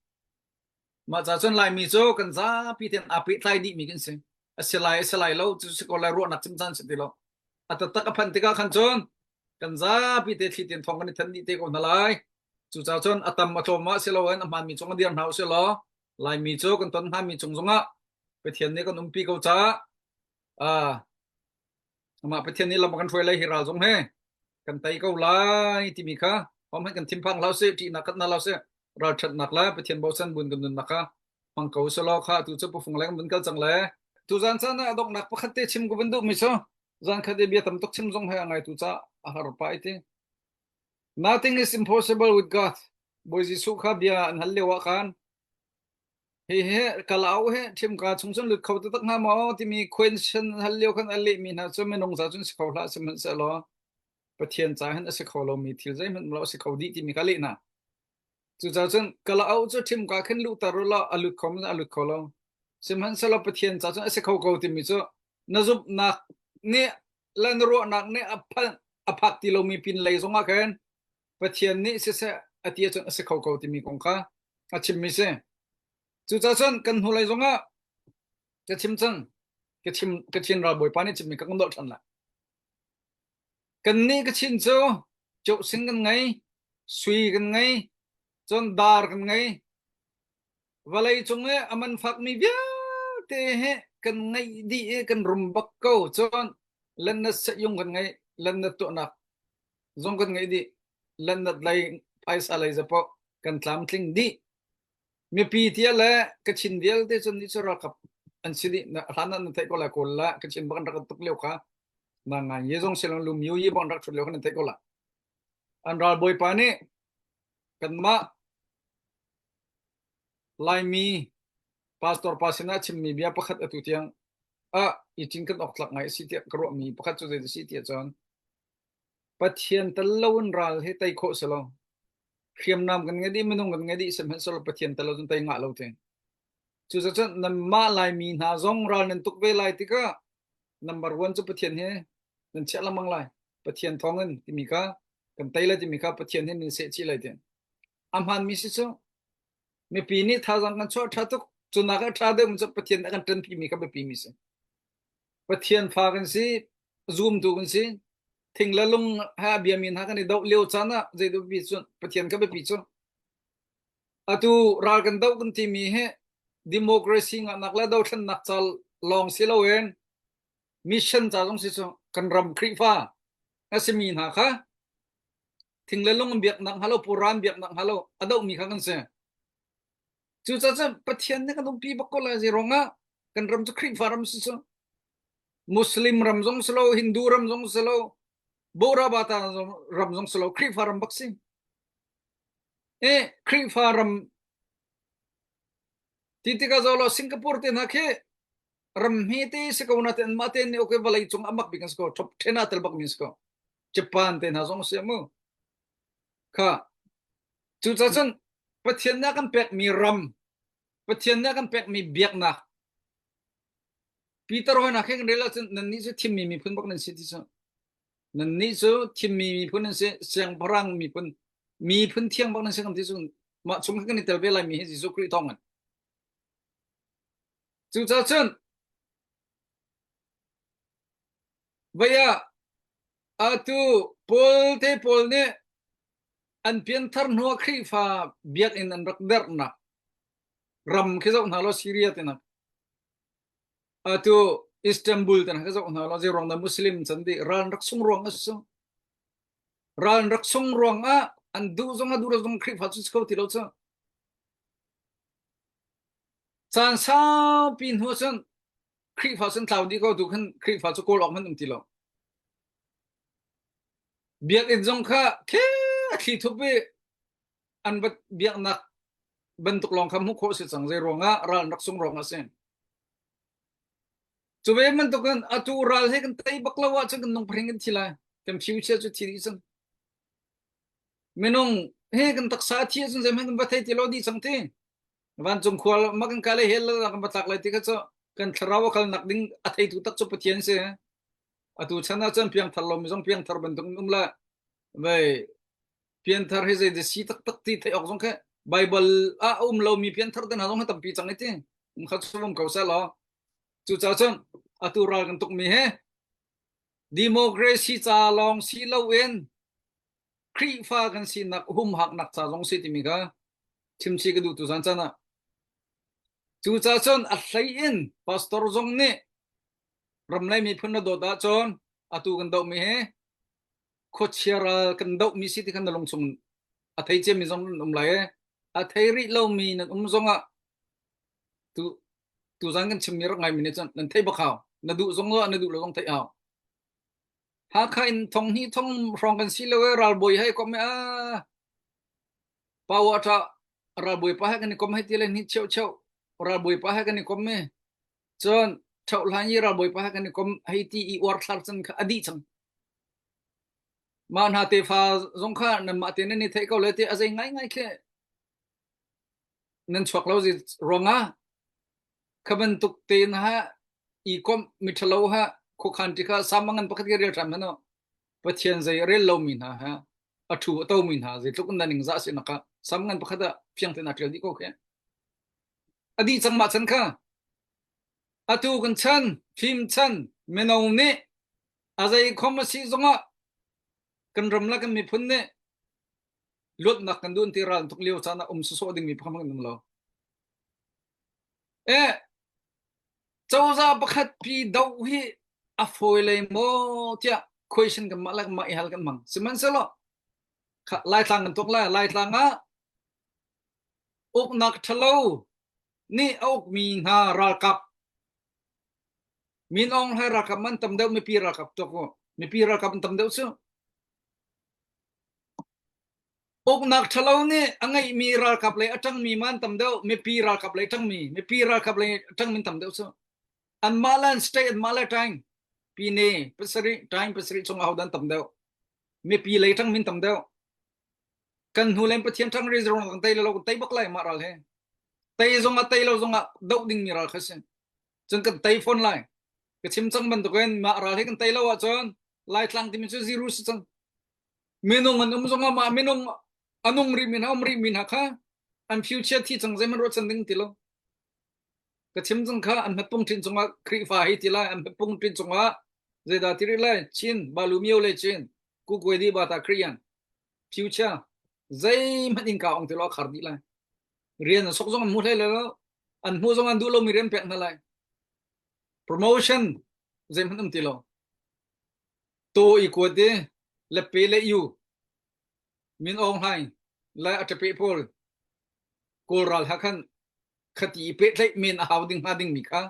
Mah ca cun Laimi cu kan zapi tein aa pehtlai dihmi kan si. A si lai, a si lai lo, cu si ko lai ruahnak cim caan si ti lo. A taktak a phanh tikah khan cun kan zapi te thli tein thawng kan i thanh dih te ko hna lai. Cucaah cun a tam a tlawm ah si loin a hmaanmi cung a dir hna usih law Laimi cu kan ton hngami cung zongah Pathian nih kan umpi ko caah ah Amah Pathian nih lam a kan hruai lai hi ral zong he kan tei ko lai timi kha hom kan thinphang hlah usih ṭihnak khat hna hlah usih ralṭhatnak le Pathian bochan buin kan nunnak kha hmang ko usih kha tu cu pufung leng vun kal cang le tuzan caan ah donghnak pakhat te chim ka vun duh mi cu zan khat i bia tam tuk chim zong he a ngaitu ca a har pah i ti Nothing is impossible with God Bawi Jesuh kha bia an hal lio ah khan Hihi kalauk hi ṭhimka chung cun lut kho taktak hnga maw timi question hal lio khan a lehmi hna cu minung ca cun si kho hlah sihmanhsehlaw Pathian ca hin a si kho lomi thil zeihmanh lo a si kho dih timi kha leh hna. Cucaah cun kalauk cu ṭhimka khin luhter u law a lut kho maw a lut kho lo. Sihmanhsehlaw Pathian ca cun a si kho ko timi cu na zumhnak nih le na ruahnak nih a phanh a phak ti lomi pin lei zongah khin Pathian nih siseh a ti ahcun a si kho ko timi kong kha a chimmi si. Cucaah cun kan hnulei zongah ka chim cang. Ka chim ka Chin ralbawipa nih chimmi ka kan dolh ṭhan lai. Kannih Kachin cu ceuhsing kan ngei, sui kan ngei, cun dar kan ngei. Vawlei cung i a man fakmi vialte hi kan ngeih dih i kan rum bak ko. Cun lennet sehung kan ngei, lennet tuahnak zong kan ngeih dih. Lennet lei phaisa lei zapaoh kan tlamtling dih. Mipi tia le Kachin vialte cu nih cu ralkap an si dih. Hlan ah nan theih ko lai Kawl le Kachin bak an rak tuk lio kha. Na ngai ye zong silong lum yu yi bang rak thut lio kha nan theih ko lai. An ralbawipa nih kanmah Laimi pastor pa sinah chimmi bia pakhat atu tiang ah i cinken awk tlak ngai a si tiah ka ruahmi pakhat cu zei a si tiah cun Pathian tel loin ral hi tei khawh si lo. Hriamnam kan ngei dih, minung kan ngei dih, sihmanhsehlaw Pathian tel lo cun tei ngah lo te. Cucaah nanmah Laimi hna zong ral nan tuk ve lai tikah number one cu Pathian hi nan chiah lengmang lai. Pathian thawngin timi kha kan tei lai timi kha Pathian hi nan seh chih lai ti. A hmaanmi si cu mipi nih thazaang kan chuah ṭha tuk. Cu nak ah ṭha deuh cu Pathian nih a kan ṭanpimi kha biapi mi si. Pathian fa kan si, zumtu kan si. Thing le lung he a biami hna kan i doh lio caan ah zei biapi cu Pathian kha biapi cu. Atu ral kan doh kan timi hi democracy ngahnak le dothlennak ca lawng si loin mission ca zong si cu kan ram Khrihfa a simi hna kha thing le lung biaknak hnga lo puran biaknak hnga lo a dohmi kha kan si. Cucaah cun Pathian nih kan umpi bak ko lai zei ruangah kan ram cu Khrihfa ram si cu Muslim ram zong si lo Hindu ram zong si lo Borabata ram zong si lo Khrihfa ram bak si. Eh Khrihfa ram ti tikah zo lo Singapore te hna khi ram hme te si ko na te anmah te nih okay vawlei cung amak bik an si ko top 10 ah tel bak mi si ko Japan te hna zong si mu kha cucaah cun Pathian nih a kan pekmi ram Pathian nih a kan pekmi biaknak Peter hoinak he kan rel ahcun nannih cu thimmi miphun bak nan si ti cu nannih cu thimmi miphun nan si siangpahrang miphun miphun thiang bak nan si kan ti cu mah chung kan i tel ve lai mi hi Jesuh Khrih thawng in Cucaah cun vei ah atu Paul te pawl nih an pianthar hnuah Khrihfa biakinn an rak derhnak ram khi zoh hna law Syria te hna atu Istanbul te hna khi zoh hna law zei ruang dah Muslim can dih ral an rak sung ruang a si ral an rak sung ruang ah an duh zong a duh lo zong Khrihfa cu si kho ti lo cu Caan saupi hnu cun Khrihfa cun tlau dih ko tu khan Khrihfa cu kawl awk hmanh um ti lo. Biakinn zong kha khe a thli thup i an va biaknak bantuk lawng kha hmuh khawh si cang zei ruangah ral an rak sung ruangah a si. Cu ve bantukin atu ral he kan tei bak lo ahcun kan nung phring kan thi lai. Kan future cu thi dih cang. Minung he kan taksa a thi ahcun zeihmanh kan va thei ti lo dih cang ti. Vancung khua ma kan kai lai hell kan va tlak lai ti kha cu kan thlarau a kalnak ding a theitu tak cu Pathian si. Atu chan ah cun piangthar lomi zong piangthar bantuk in um la vei pianthar hi zei si taktak ti theih awk zong kha Bible ah a um lomi pianthar te hna zong hi tampi cang i ti. Um kha cu um ko seh law. Cucaah cun atu ral kan tukmi hi democracy ca lawng si loin Khrihfa kan sinak humhaknak ca zong si timi kha chimchih ka duh tu zan caan ah. Cucaah cun a hlei in pastor zong nih ramlei miphun na dawt ahcun atu kan dohmi hi khuachia ral kan dohmi si ti khan na lungchung a thei ciami zong nan um lai i a thei rih lomi nan um zongah tu tuzan kan chimmi rak ngaimi nih cun nan theih bak hau na duh zong na duh lo zong theih hau Hakha in thong hnih thong hrawng kan si lo e ralbawi he kom a Pawa ṭa ralbawi pa he kan i kom hei ti le hnih cheu cheu ralbawi pa he kan i kom me cun ṭhau hlan i ralbawi pa he kan i kom hei ti i uar thlar cun kha a dih cang mah hna tefa zong kha nanmah te nan i theih ko le ti a zei ngai ngai khi nan chuak lo zi ruangah kha bantuk te na ha i komh miṭhalo ha khuakhan ti kha samangan pakhat ke rel ṭhan hmanh Pathian zei a rel lomi hna ha a thu a tomi hna zeitluk in dah ningzah a si nak ah samngan pakhat ah fiang tein aa ṭial dih ko khi. A dih cang mah chan kha. Atu kan chan, fim chan, mino nih a zei khom a si zongah kan ram le kan miphun nih luatnak kan duh ti ral tuk lio caan ah um sawsawh dingmi pakhat kan um lo. Eh, cozah pakhat pi doh hi a fawi lei maw tiah question kan mah le mah i hal kan hmang. Sihmanhsehlaw Laitlang kan tuk lai. Laitlang ah Uknak ṭhalo nih a ukmi hna ralkap Min Aung Hlaing ralkap man tam deuh mipi ralkap tuak u. Mipi ralkap an tam deuh cu. Uknak ṭhalo nih a ngeihmi ralkap lei a ṭangmi man tam deuh, mipi ralkap lei ṭangmi, mipi ralkap lei ṭangmi tam deuh cu. Anmah le an state anmah le ṭaing pine pasarih ṭaing pasarih chung ahodah an tam deuh. Mipi lei ṭangmi an tam deuh. Kan hnu len Pathian ṭang ri zong kan tei lo kan tei bak lai mah ral he. Tei zong ah tei lo zong ah doh dingmi ral kha si. Cun kan tei fawn lai. Ka chim cang bantukin mah ral hi kan tei lo ahcun Laitlang timi cu zero si cang. Minung an um zongah mah minung a nung rih mi hna um rih mi hna kha an future thi cang zeihmanh ruahchan ding ti lo. Ka chim cang kha an hmatpung ṭhin cungah Khrihfa hi ti lai an hmatpung ṭhin cungah zeidah ti rih lai Chin balu mio le Chin kukuai di bata Korean future zeihmanh in ka ong ti lo a khar dih lai. Rian an sok zong an hmu hlei lo an hmuh zong an duh lomi rian pek hna lai. Promotion zeihmanh um ti lo. To i kuat i le pe le yu Min Aung Hlaing le a ṭape pawl Kawl ral ha khan khati i pehtlaih men a hau ding hnga dingmi kha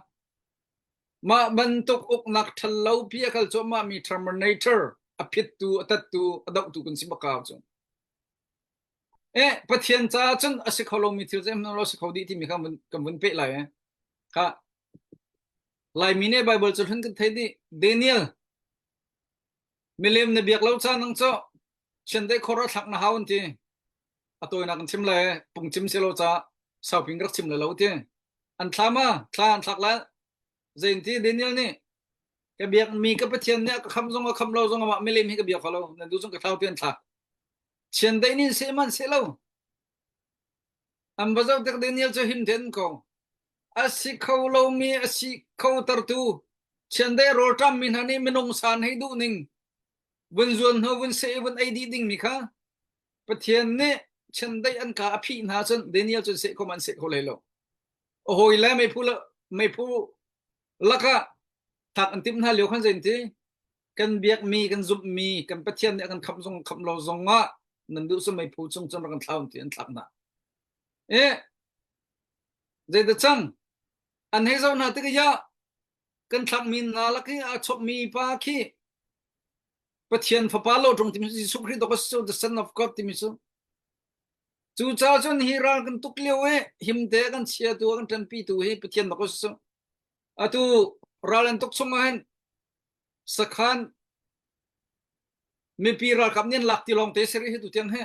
mah bantuk uknak ṭhallo pi a kal cuahmah mi Terminator a phittu a tattu a dohtu kan si bak cu. Eh Pathian caah cun a si kho lomi thil zeihmanh lo si kho dih timi kha kan vun peh lai eh. Kha Laimi nih Bible cu hlun kan thei dih. Daniel milem na biak lo ca nang cu chiandeih khor ah thlak na hau an ti. A tawinak in chim le pung chim si lo ca sauping rak chim le lo ti. An thla ma thla an thlak lai zein ti Daniel nih ka biak mi ka Pathian nih a ka kham zong a kham lo zong amah milem hi ka biak kho lo nan du zong ka thlau ti an thlak. Chiandeih nih seh man seh lo. An va zoh tik Daniel cu him tein ko. A si kho lomi a si kho tertu chiandeih rawlṭam mi hna nih minung san hei duh ning vun zuan hnu vun seh i vun ei dih ding mi kha Pathian nih chiandeih an ka a phih hna cun Daniel cun seh kho man seh kho hlei lo. A hawi le meiphu meiphu lakah thak an timh hna lio khan zei kan biakmi kan zumhmi kan Pathian nih a kan khamh zong khamh lo zong ah nan duh sum meiphu chung cun rak kan thlau ti an thlak hna. Eh zeidah cang an hei zoh hna tik ah kan thlakmi hna lak i aa chawkmi pa khi Pathian fapa lo ṭung timi Jesuh Khrih dok a the son of God timi cu cucaah cun hi ral kan tuk lio i himte kan chiatu kan ṭanpitu hi Pathian dok a si atu ral an tuk chung ah hin sakhan mipi ralkap nih an lak ti lawng te si rih hi tu tiang hi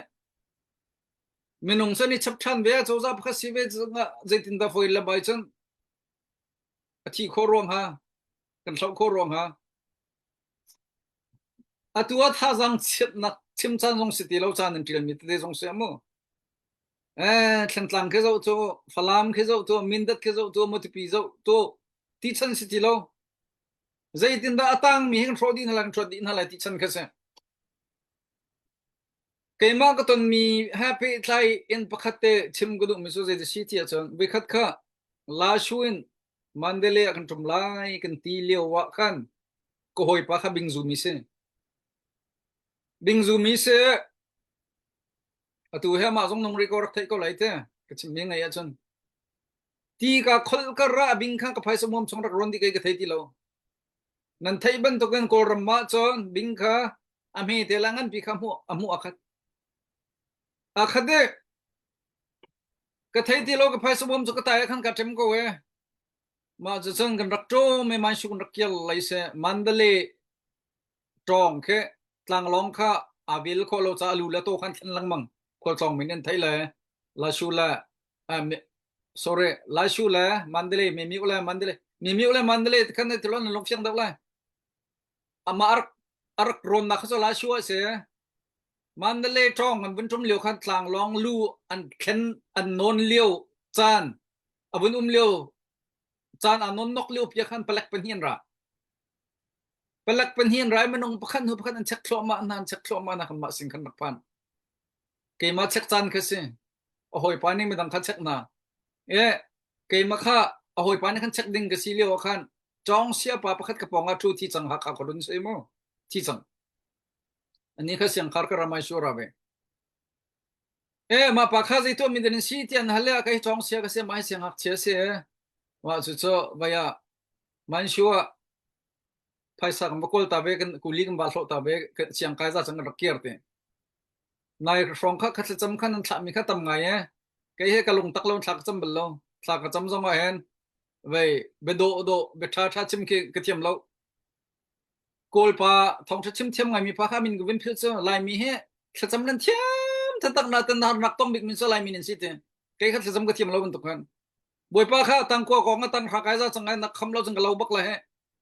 minung cu an i chap ṭhan ve cozah pakhat si ve zeitindah foi le bai cun a thi khawh ruang ha kan hloh khawh ruang ha atu ah thazaang chiatnak chim caan zong si ti lo caan in ṭialmi tete zong si mu eh thlantlang khi zoh cu falam khi zoh cu mindat khi zoh cu matupi zoh cu ti chan si ti lo zeitindah a tangmi hi kan hrawh dih hna lai kan ṭhuat dih hna lai ti chan kha si Keimah ka tonmi he pehtlai in pakhat te chim ka duhmi cu zei si ti ahcun voikhat kha Lashu in Mandalay ah kan ṭum lai kan ti lio ah khan ka hawipa kha bingzumi si. Bingzumi si atu he amah zong nung rih ko rak theih ko lai te ka chimmi ngaih ahcun ti ka kholh kar ah bing kha ka phaisa muam chung rak rawn dih kei ka thei ti lo. Nan theih bantukin Kawlram ah cun bing kha a hme te le nganpi kha hmuh a hmuh a khat. A khat i ka thei ti lo ka phaisa bawm cu ka tai ah khan ka ṭem ko e. Mah cu cun kan rak ṭawm i Manshu kan rak kial lai seh Mandalay ṭawng khi tlanglawng kha aa vel khawh lo caah lu le taw khan thlen lengmang khualtlawng min an thei le Lashu le sorry Laishu le Mandalay Mimyu le Mandalay Mimyu le Mandalay khan tilon an lung fiang deuh lai ama arak arak ron na kha so Laishu a si Mandalay tong an vun tum lio khan tlanglawng lu an thlen an non lio caan a vun um lio caan a non nok lio pia khan palek pahnih an ra palek pahnih an ra minung pakhat hnu pakhat an check thluahmah hna an check thluahmah na kan mah sin khan rak phan keimah check caan kha si a hawipa nih midang kha check hna e keimah kha a hawipa nih khan check ding ka si lio ah khan cawng sia pa pakhat ka pawng ah thu thi cang hakha khuadun si mu thi cang ani kha siangkhar ka ramai sura ve. E mah pa kha zei tuah mi den si tian hal le kai chong sia ka se mai siang hak chia se wa chu cho vaya man shua phaisa kan va kawl ta ve kan kuli kan va hlawh ta ve siang kai za chang kan rak kir te nai hrawng kha kha thlacam khan an thlah mi kha tam ngai e kei he ka lung tak lo thla ka cam bal lo thla ka cam zong ah hen vei be do do be tha tha chim khi ka thiam lo Kawlpa thawngṭha chim thiam ngaimi pa kha min ka vun philh cu Laimi hi thlacam nan thiam taktak na tan harnak tong bik min cu Laimi nan si ti. Kei kha thlacam ka thiam lo bantuk khan. Bawipa kha tangkua kong a tanghra kai za cang ai na kham lo cang ka lo bak la he.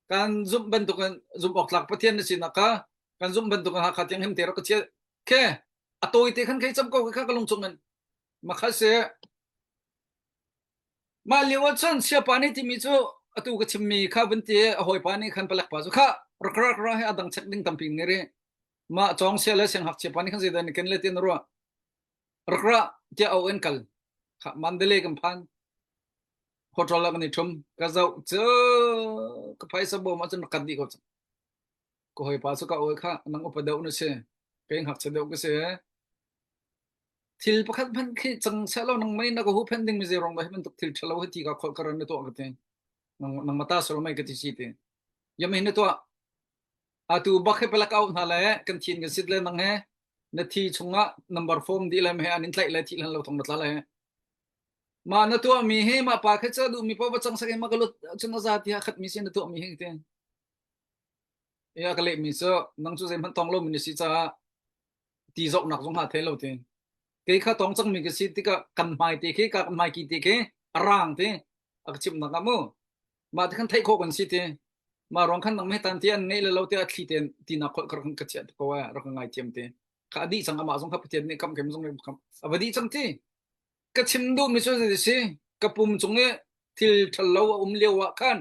Kan zumh bantuk in zumh awk tlak Pathian na sinak kha kan zumh bantuk in Hakha tiang him te rak ka chia. Khe a tawi te khan khei cam ko kha ka lung chung in. Makha se Mah lio ah cun siapa nih timi cu atu ka chimmi kha vun ti i a hawipa nih khan palek pa cu khah rak rak ra hi a dang check ding tampi ngei rih. Mah cawng sia le sianghngakchia pa nih khan zeidah na ken le ti na ruah. Rak ra tiah au in kal. Khah Mandalay kan phan. Hotel ah kan i ṭhum. Ka zoh cu ka phaisa bawm ah cun rak kat dih ko cang. Ka hawipa cu ka awi kha nang upa deuh na si. Kei ngakchia deuh ka si. Thil pakhat hmanh khi cang sehlaw nangmah in na ka huhphenh dingmi zeiruang dah hi bantuk thil ṭhalo hi ti ka kholh ka ran na tuah ka ti. Nangmah ta sawm mei ka ti si ti. Yam hin na tuah. Atu bak hi palak auh hna le kan thin kan sit le nang he na thi chungah number form dih le he an in tlaih le thih hlan lo thong na tla le. Mah na tuah mi hi mah pa kha cha duh mi paoh va cang sak in ma ka lut cun a za ti ha khat mi si na tuah mi hi ti. Ya ka leh mi cu nang cu zeihmanh tong lo mi na si caah ti zohnak zong ha thei lo ti kei kha tong cangmi ka si tikah kan hmai te khi ka hmai ki te khi a rang ti a ka chimh nak ah mu mah te khan theih khawh kan si ti mah ruang khan nang me tan ti an ngeih le lo te a thli ten ti nak khol kar ka chiah ko a rak ngai thiam te kha a dih cang amah zong kha Pathian nih kam kem zong kam a va dih cang ti ka chim duh mi cu si ka pum cung i thil ṭhal lo a um lio ah khan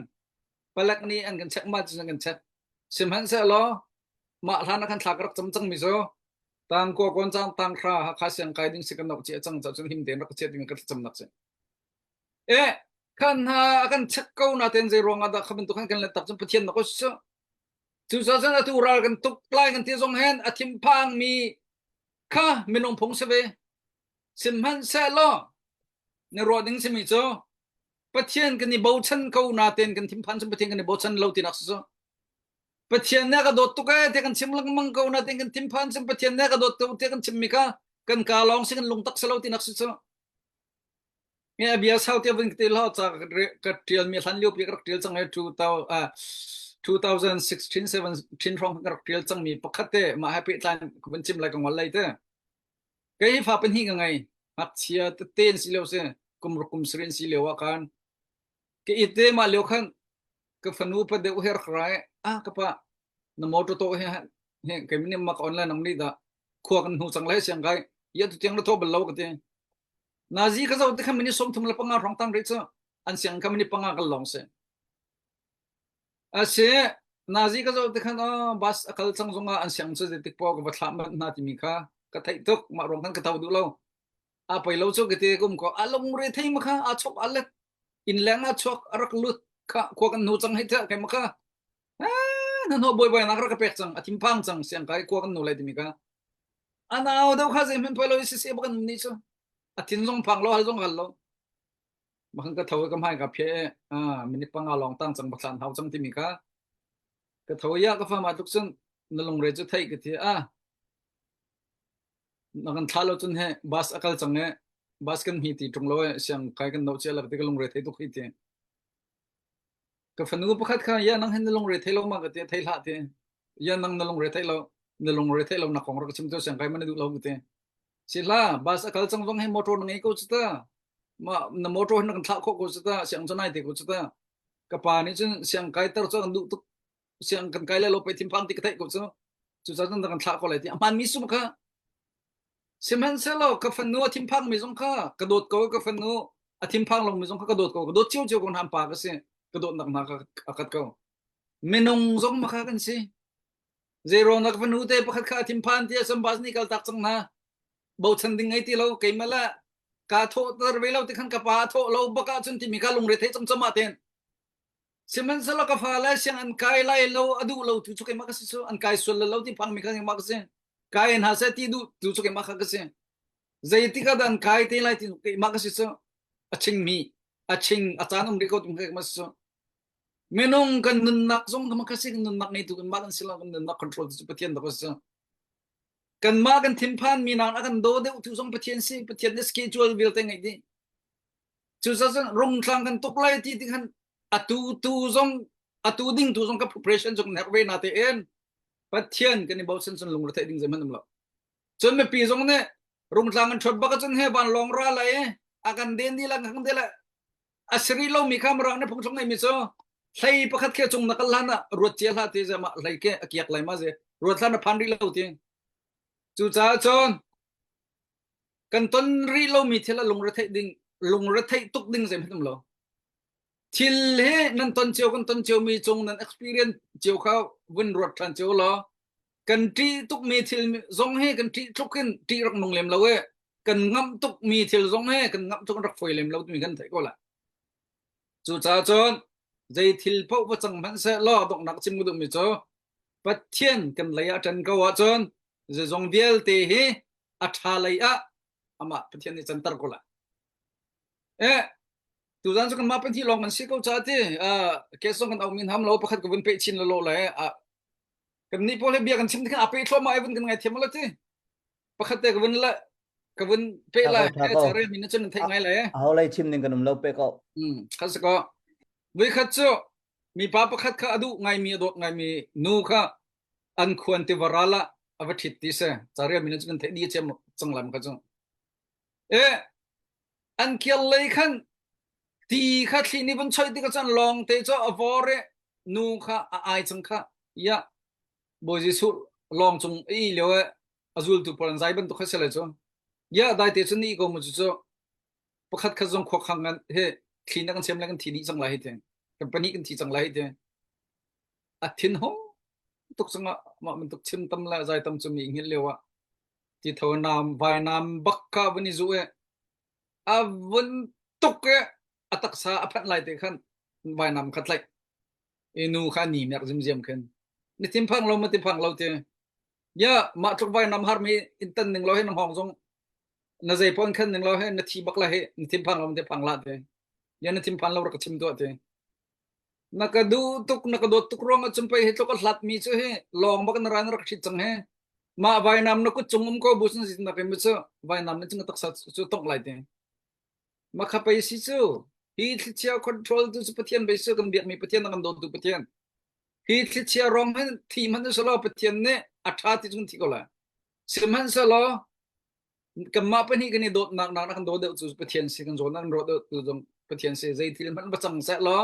palek nih an kan check ma cu an kan check sihmanhsehlaw mah hlan ah khan thla ka rak cam cangmi cu tangkua kawn cang tanghra Hakha siang kai ding si kan nok cia cang ca cun him tein rak ka chiat ding ka thlacamnak si e khan hna a kan check ko na ten zei ruang ah dah kha bantuk khan kan let tak cun Pathian na ko su cu ca cun atu ral kan tuk lai kan ti zong hen a thinphang mi kha minung phung si ve sihmanhsehlaw na ruah ding simi cu Pathian kan i bochan ko natein kan thinphan cun Pathian kan i bochan lo tinak si cu Pathian nih a ka dawt tuk ee tiah kan chim lengmang ko natein kan thinphan cun Pathian nih a ka dawt tuk tiah kan chimmi kha kan kaa lawng si kan lungtak si lo tinak si cu. Nge a bia sau tiah vun ka ti hlah ca ka ṭial mi hlan lio pi ka rak ṭial cang i 2016 17 hrawng ka rak ṭial cangmi pakhat te mah he pehtlai ka vun chim lai ka ngol lai te. Kei hi fa pahnih ka ngei. Ngakchia tete an si lio si kum ruk kum sarih an si lio ah khan ka it te mah lio khan ka fanu pa deuh her rai ah ka pa na motor to he he kei min mak online nang ni da khua kan hnu cang lai siang kai ya tu tiang na tho bal lo ka ti nazi ka zo te khan mini 35 rong tang ri chu an siang kha mini panga kal long se ase nazi ka zo te khan bus akal chang zonga an siang chu tik po ka va thla mat na ti mi kha ka thai tuk ma rong khan ka tho du lo a poi lo chu ka ti kum ko a lung re thei ma kha a chok a let inn leng ah chuak a rak lut kha khua kan hnu cang hei the kai ma kha na hno boi boi nak rak ka pek cang a thinphang cang siang kai khua kan nu lai timi kha a nau deuh kha zei hmanh poi lo si se kan ni chu a thin zong phang lo hal zong hal lo makhan ka tho ka hmai ka phe a minute panga long tang cang bathlan hau cang timi kha ka tho ya ka fa ma tluk cun na lungre chu thei ka thi a Na kan thlah lo cun he bus a kal cang e bus kan hmi ti ṭung lo e siang kai kan no cia lak ti ka lungre thei tuk hi ti. Ka fanu pakhat kha ya nang hin na lungre thei lo ma ka ti thei hlah ti. Ya nang na lungre thei lo na lungre thei lo na kong rak chim tu siang kai man na duh lo ka ti. Si hla bus a kal cang zong he motor na ngei ko cu ta. Ma na motor hin na kan thlah khawh ko cu ta siang cu nai te ko cu ta. Ka pa nih cun siang kai tar cu an duh tuk siang kan kai lai lo pei thinphang ti ka theih ko cu cucaah cun kan thlah ko lai ti a hmaan mi sum kha sihmanhsehlaw ka fanu a thinphang mi zong kha ka dawt ko ka fanu a thinphang lo mi zong kha ka dawt ko ka dawt cio cio ko hna pa ka si ka dawtnak hna kha a kat ko minung zong ma kha kan si zeiruang dah ka fanu te pakhat kha a thinphan ti a sambas nih kal tak cang hna bochan ding ngei ti lo keimah la ka thawhter ve lo ti khan ka pa a thawh lo bak ahcun timi kha lungre thei cang cam ah ten Sihmanhsehlaw ka fale siang an kai lai lo a duh lo tu cu keimah ka si cu an kai sual lo ti phangmi kha keimah ka si. Kai hna seh ti duh tu cu keimah kha ka si. Zeitik ah dah an kai te lai ti keimah ka si cu a chingmi a ching a caan um rih ko tum keimah si cu. Minung kan nunnak zong kha ka si kan nunnak ngeitu kanmah kan si lo kan nunnak control cu Pathian dah ka si cu. Kanmah kan thinphan mi nakin a kan daw deuh tu zong Pathian si Pathian nih schedule vialte ngeih dih. Cucaah rungtlang kan tuk lai ti ti khan atu tu zong atu ding tu zong ka preparation zong herh ve na tein Pathian kan i bochan cun lungretheih ding zeihmanh um lo. Cun mipi zong nih rungtlang an ṭhuat bak ahcun he vanlawng ra lai i a kan den dih la kan de la a si rih lomi kha mirang nih phungthluk ngeimi cu hlei pakhat khi cung na kal hlan ah ruat cia hlah ti mah hlei khi a kiak lai ma zi ruat hlan na phan rih lo ti cucaah cun kan ton rih lomi thil a lungretheih ding lungretheih tuk ding zeihmanh um lo thil hi nan ton cio kan ton cio mi cung nan experience cio kha vun ruat ṭhan cio law kan ṭih tukmi thil zong hi kan ṭih tluk in ṭih rak nung lem lo e kan ngamh tukmi thil zong hi kan ngamh tuk rak fawi lem lo timi kan theih ko la cucaah cun zei thil paoh va cang hmanh seh law donghnak chim ka duhmi cu Pathian kan lei ah ṭan ko ahcun zeizong vialte hi a ṭha lei ah amah Pathian nih canter ko la. Eh, tuzan cu kanmah pahnih lawng kan si ko ca ti ke zong kan auh min ham lo pakhat ka vun peh chin lo le kan nih pawl he bia kan chim tikhan a peh thluahmah ai vun kan ngai thiam lo ti pakhat te ka vun la ka vun peh lai carel min cun theih ngai lai aho lei chim ning kan um lo pe ko um khan si ko voi khat cu mipa pakhat kha a duh ngaimi a dawt ngaimi nu kha an khuan tiva ral ah a va ṭhit ti si carel min cun kan theih dih cem cang lam kha cu e an kial lei khan ti kha thli nih vun choih tikah cun lawng te cu a vor i nu kha a ai cang kha ya Bawi Jesuh lawng cung i lio i a zultu pawl an zai bantuk kha si lai cu ya dai te cun ni ko mu cu cu pakhat khat zong khua khang ngan he thli na kan sem le kan thi dih cang lai hi te kan pahnih kan thi cang lai hi te a thin hung tuk cangah mah bantuk chim tam le zai tam cu mi hngilh lio ah ti tho nam vai nam bak kha vun i zu i a vun tuk i a taksa a phanh lai te khan vainam kha tlaih i nu kha ni nek zimziam khin ni thin phang lo ma ti phang lo ti ya mah tluk vainam har mi in tan ning lo he na hngawng zong na zei pon khan ning lo he na thi bak la he na thin phang lo ma ti phang la te ya na thin phan lo rak ka chim tuah ti na ka duh tuk na ka dawt tuk ruang ah cun pei hi tluk a hlat mi cu hi lawng bak na ran rak ṭhit cang he mah vainam na kut cung um ko bu sun na rim cu vainam na cung taksa cu tongh lai te ma kha pei si cu hi thlichia control tu cu Pathian bei su kan biak mi Pathian na kan dawtu Pathian hi thlichia rong hin thi hmanh selaw Pathian nih a ṭha ti cun thi ko lai sihmanhsehlaw kanmah pahnih kan i dawtnak nak kan daw deuh cu Pathian si kan zawn kan rawh deuh tu zong Pathian si zei thil hmanh va cang seh law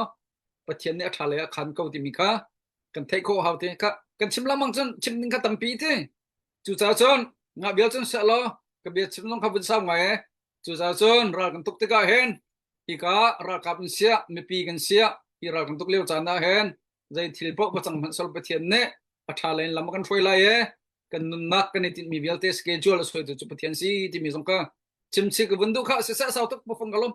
Pathian nih a ṭha lei a khan ko timi kha kan theih khawh hau te kha kan chim lengmang cun chim ding kha tampi ti cucaah cun ngah bia cun seh law ka bia chim zong kha vun sau ngai e cucaah cun ral kan tuk tikah hin hika ralkap in siah mipi kan siah hi ral kan tuk lio caan ah hin zei thil paoh va cang hmanh sol Pathian nih a ṭha lei in lam a kan hruai lai e kan nunnak kan i tinhmi vialte schedule a suaitu cu Pathian si timi zong ka chimchih ka vun duh kha siseh sau tuk pafang ka lom.